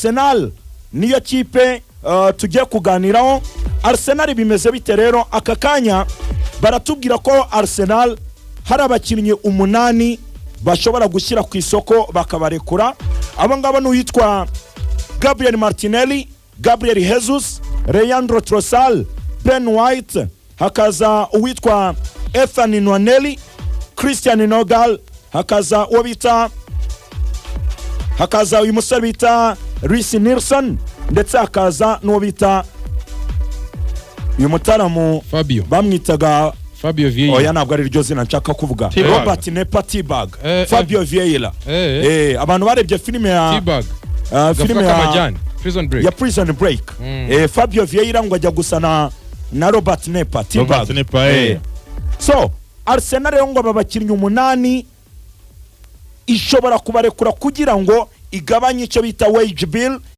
Arsenal niyo kipe tugiye kuganiraho. Arsenal bimeze bite rero? Aka kanya baratubwira ko Arsenal hari abakinnyi umunani bashobora gushyira ku isoko bakabarekura. Abo ngabo ni uwitwa Gabriel Martinelli, Gabriel Jesus, Leandro Trossard, Ben White, hakaza uwitwa Ethan Nwaneri, Christian Nogal, hakaza uwo bita, hakaza uyu musore bita Reiss Nelson, ndetse hakaza n'uwo bita uyu mutaramu Fabio. Bamwitaga Fabio Vieira. Oya, ntabwo ari ryo zina nshaka kuvuga. T-Bag. Robert Nepa T-Bag. Fabio Vieira. Abantu barebye filime ya T-Bag. Filime Gafuka ya k'amajyani, Prison Break. Ya Prison Break. Fabio Vieira ngo ajya gusa na Robert Nepa T-Bag. Robert Nepa, eh. So Arsenal rero ngo aba bakinnyi umunani ishobora kubarekura kugira ngo igabanye icyo bita wage bill.